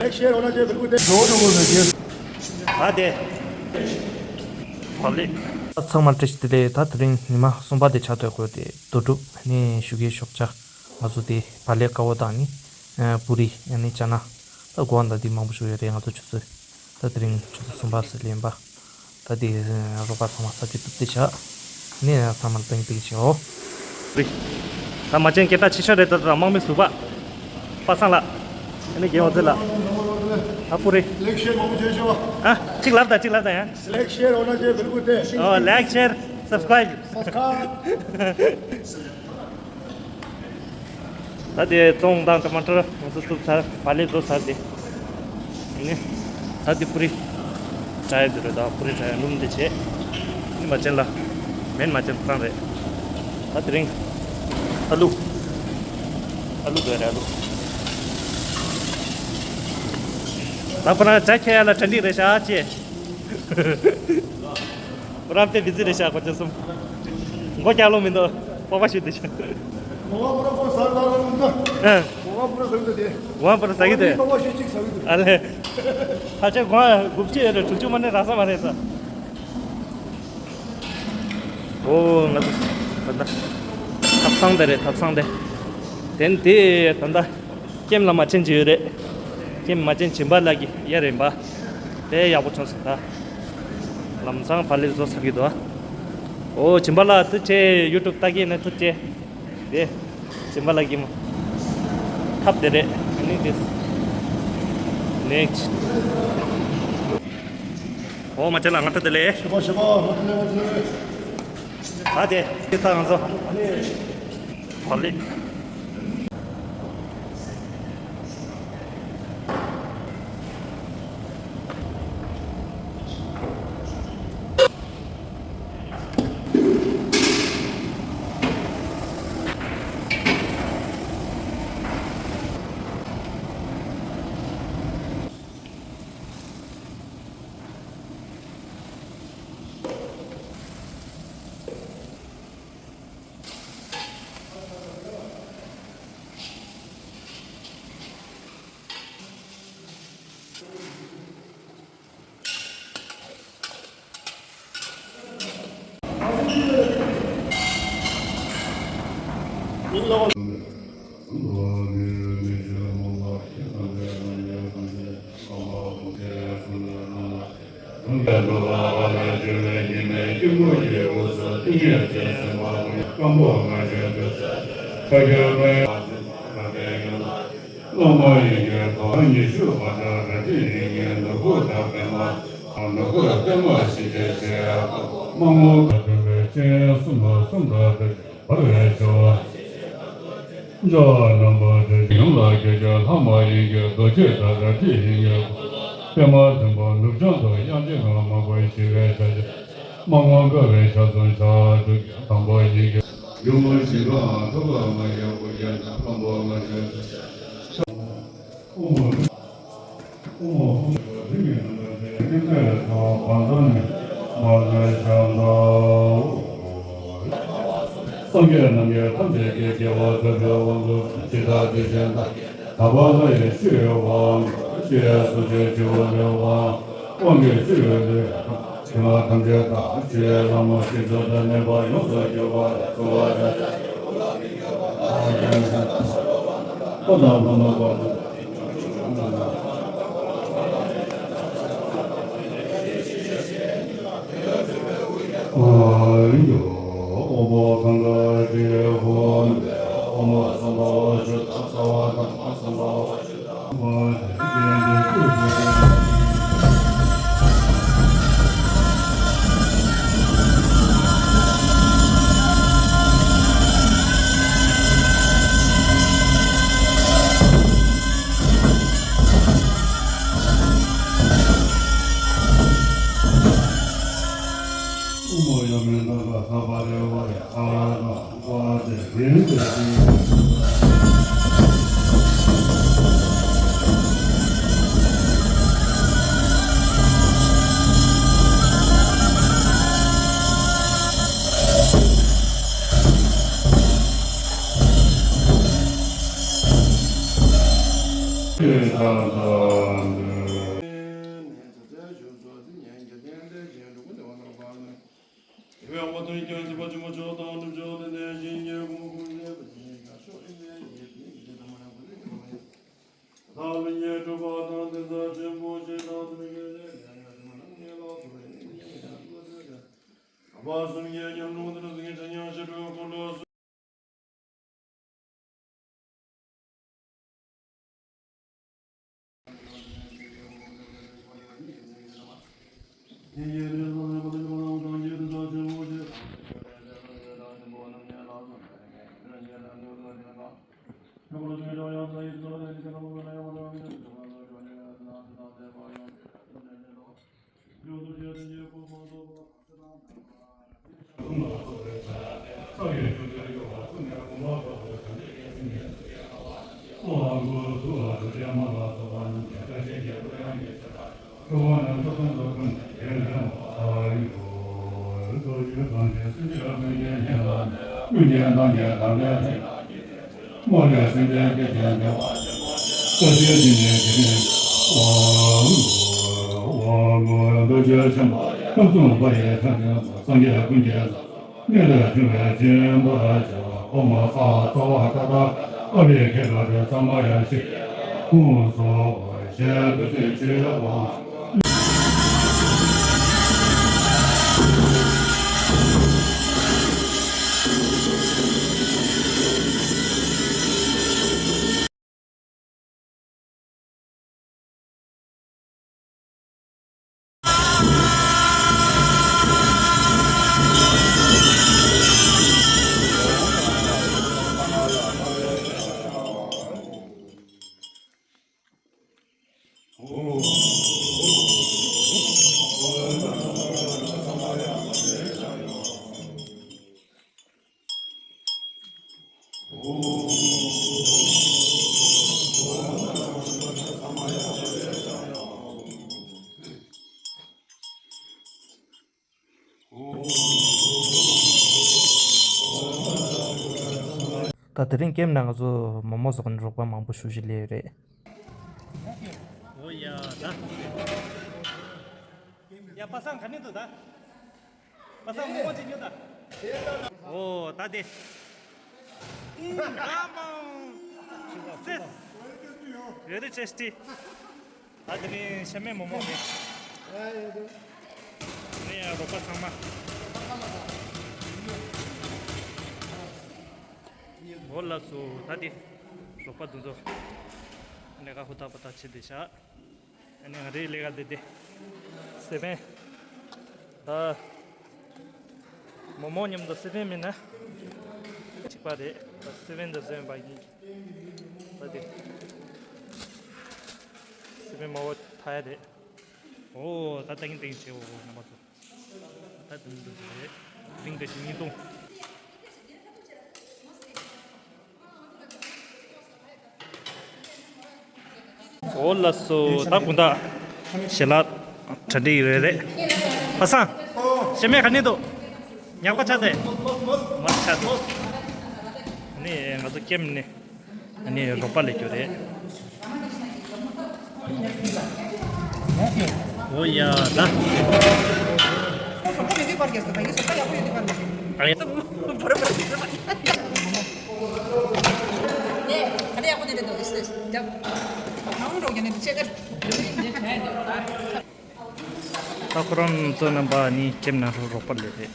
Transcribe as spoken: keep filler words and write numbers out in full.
ལེགས་ཤེར་འོ་ན་ཅེ་བེལ་ཀུ་ཏེ། འགྲོ་འགྲོ་དགོས་ཟེར་གྱི། ད་དེ། བག་ལེབ། ཚང་མར་བཀྲ་ཤིས་བདེ་ལེགས། ད་དེ་རིང་ཉི་མ་གསུམ་པ་དེ་ཆགས་སྡོད་དགོས་ཏེ་རྡོ་གྲུབ་ནས་ཞུ་གི་ཞོགས་ཇ། ང་ཚོ་དེ་བག་ལེབ་དཀར་པོ་དང་ནི། པུ་རི་ཡང་ནི་ཅ་ན། ད་གོ་བ་འདི་མང་པོ་ཞིག་ཡོད་རེད། ང་ཚོ་ཆུ་ཚོད། ད་དེ་རིང་ཆུ་ཚོད་གསུམ་པ་ཟེར་ལེན་པ། ད་དེ་རོགས་པ་ཚང་མ་ས་བཅུད་གཏུབ་སྟེ་བཞག་ནས་ཚང་མར་སྟོན་གྱི་ཞོག་ད་མ་བྱན་སྐད་གྲགས་ཆེ་ཤོས་རེད། ད་དམག་མི་ཟུར་པ་པ་སངས་ལགས། ཨ་ནི་རྒན་འོ་ཙེ་ལགས། ཨ་པུ་རི། ལེགས་ཤེར་མང་པོ་བྱས་ཤོག་ཨ་གཅིག་ལབ་དང་གཅིག་ལབ་དང་ཡ། ལེགས་ཤེར་འོ་ན་ཅེ་བེལ་ཀུ་ཏེ། ཨོ་ལེགས་ཤེར་སབ་སི་ཀ་རའིབ། སབ་སི་ཀ་རའིབ། ད་དེ་བཙོང་དང་ཊ་མ་ཊར་ང་ཚོ་གཏུབ་ཚར། བག་ལེབ་བཟོ་ཚར་ཏེ། ནི། ད་དེ་པུ་རི། ཏྲ་ཡ་དེ་རེད། ད་པུ་རི་ཏྲ་ཡ་སྣུམ་དེ་བྱས། ནི་མ་བྱན་ལ། མེན་མ་བྱན་ཁོ་རང་རེད། ད་དེ་རིང་། ཨ་ལུ། ཨ་ལུ་དགོས་རེད་ཨ་ལུ། ད་ཁོ་རང་ཇ་ཁྱེར་ཡ་ལ་གྲ་སྒྲིག་རེད་ཤག་ཅེས། རབ་དེ་བི་ཛི་རེད་ཤག་གོ་ཅན་གསུམ། མགོ་བཀྱག་ལོང་མི་འདུག་པགས་པ་བཤུས་བསྡད་ཤག་གོ་བ་པུ་ར་ཁོ་ཟ་ལ་ལ་ལུང་ད། ཨ། གོ་བ་པུ་ར་ཟ་གི་འདུག་དེ། གོ་བ་པུ་ར་ཟ་གི་འདུག་པགས་པ་བཤུས་གཅིག་ཟ་གི་འདུག་ཨ་ལས། ཕལ་ཆེར་གོ་བ་དགུ་བཅུ་ཡོད་རེད། དྲུག་ཅུ་མ་ནས་རག་ས་མ་རེད་ས། ཨོ་ང་ཚོ་ད་ལྟ་ཐབ་ཚང་དེ་རེད། ཐབ་ཚང་དེ། དེ་ནས་དེ་ད་ལྟ། ཀེམ་ལ་མ་བྱན་ཅི་ཡོད་རེད། ཀེམ་མ་བྱན་བྱིན་པ་ལགས་ཀྱི་ཡ་རེད་པ། དཔེ་ཡག་པོ་བྱུང་སོང་ད། ལམ་སང་བག་ལེབ་བཟོ་ཚར་གི་འདུག་ཨ། ཨོ་བྱིན་པ་ལགས་ཐུགས་རྗེ་ཆེ། ཡུ་ཊུབ་ལྟ་གི་ཡིན་ན་ཐུགས་རྗེ་ཆེ། དེ། བྱིན་པ་ལགས་ཀྱི་མོ། ཐབ་དེ་རེད། ཨ་ནི་དེ། ནེག་སི་ཊི། ཨོ་མ་བྱན་ལགས་སྔ་དྲོ་བདེ་ལེགས། ཞེ་པོ་ཞེ་པོ་སྔ་དྲོ་བདེ་ལེགས། ད་དེ་དེ་ད་ང་ཚོ་ཨ་ནི་བག་ལེབ། འཇོག་རྣམ་པར་འདྲ་ཡུམ་ལ་སྐྱེ་བའི་ལྷ་མ་ཡིན་གྱི་རྡོ་རྗེ་དང་རལ་གྲི་ཡིན་གྱི་པདྨ་འཛིན་པ་ནུབ་བྱང་དུ་དབྱངས་ཅན་ལྔ་མང་པོ་ཞི་བའི་ཆ་ཤས་མ་ངོ་དགའ་བའི་ཞལ་གསུམ་ཕྱག་དྲུག་གི་དང་པོ་ཡིན་གྱི། ཡུམ་ཞིང་ཁམས་ཐོབ་པ་མ་ཡིན་དབུ་རྒྱན་དང་ཁམས་པོ་མ་ཡིན། སངས་རྒྱས་རྣམ་པར་ཐམས་ཅད་ཀྱི་སྐྱེ་བ་ཐོབ་པའི་དབང་པོ་ཇི་ལྟར་དེ་བཞིན་དང་། དག་པ་ལྷ་ཡི་སྤྱི་བོའི་དབང་། སྤྱི་གསུང་ཆོས་སྤྱི་བོ་ནས་དབང་། དབང་གི་སྤྱི་བོའི་ལུས། དྲི་མ་ཐམས་ཅད་དག་ཆོས་ལྷ་མོ་སྤྱི་གཙུག་ཏུ་གནས་པ་ཡོངས་སུ་གྱུར་པ་གསོལ་བ་འདེབས། ཨོ་དང་ལྷ་མོ་པ། གྲུབ་པ་དང་དེ་ཚོ་ཆེན་པོ་ཆེ་དང་དེ་ནི་ཡོད་ནས་ཡང་ཡང་དེ་མ་ལམ་ངེས་ལ་སོགས་པའི་ཡིན་ཡང་ཡང་དེ་ཚོ་ཆོས་ཀྱང་བ་གསུམ་གྱི་ཉམས་ལུགས་དེ་ནི་གཟུགས་ཀྱི་ཆ་མཉམ་ཞི་ཁྲོའི་འཁོར་ལོ་སོགས། ད་དེ་རིང་ཀེམ་ནང་ང་ཚོ་མོག་མོག་བཟོ་མཁན་རོགས་པ་མང་པོ་ཞེ་པོ་ཅིག་སླེབས་ཡོད་རེད། ཨོ་ཡ་ད། ཡ་པ་སངས་ག་ནས་འདུག་ད། པ་སངས་མོག་མོག་ཅིག་ཉོ་ད། ཨོ་ད་དེ། ཨིན་ད་མང་། སིས། Very tasty། ད་དེ་ནི་ཤ་མེད་མོག་མོག་རེད། ཨ་ཡོད་དོ། ནི་ཡ་རོགས་པ་ཚང་མ། འོ་ལགས་སོ། ད་དེ་རོགས་པ་དེ་ཚོ་ལས་ཀ་ཧུར་ཐག་པ་ཐག་བྱེད་བསྡད་ཤག་ཨ་ནི་ང་རའི་ལས་ཀ་དེ་དེ་སེ་བན། ད་མོག་མོག་མཉམ་དུ་སེ་བན་མིན་ན་གཅིག་པ་རེད། ད་སེ་བན་དང་སེ་བན་པ་ཡིན། ད་དེ་སེ་བན་མ་བོ་ཐ་ཡ་རེད། ཨོ་ད་ཏིང་ཏིང་བྱེད། འོ་རྣམ་པ་ཚོ། ད་དུང་དུང་རེད། རིང་གི་ཉིས་སྟོང་། འོ་ལགས་སོ། ད་དགོང་དག་ཞལ་ལག་གྲ་སྒྲིག་རེད་རེད། པ་སངས། ཤ་མེད་ག་ནས་འདུག་ཉག་པ་ཆགས་ཏེ། མ་ཆགས་འདུག་ནི་ང་ཚོ་ཀེམ་ནས། ཨ་ནི་རོགས་པ་ལས་རྒྱུ་རེད། འོ་ཡ་ད། ཨ་ཡ། ད་ཁོ་རང་ཚོ་རྣམ་པ་ནི་ཀེམ་ནང་ལ་རོགས་པ་ལས་རེད།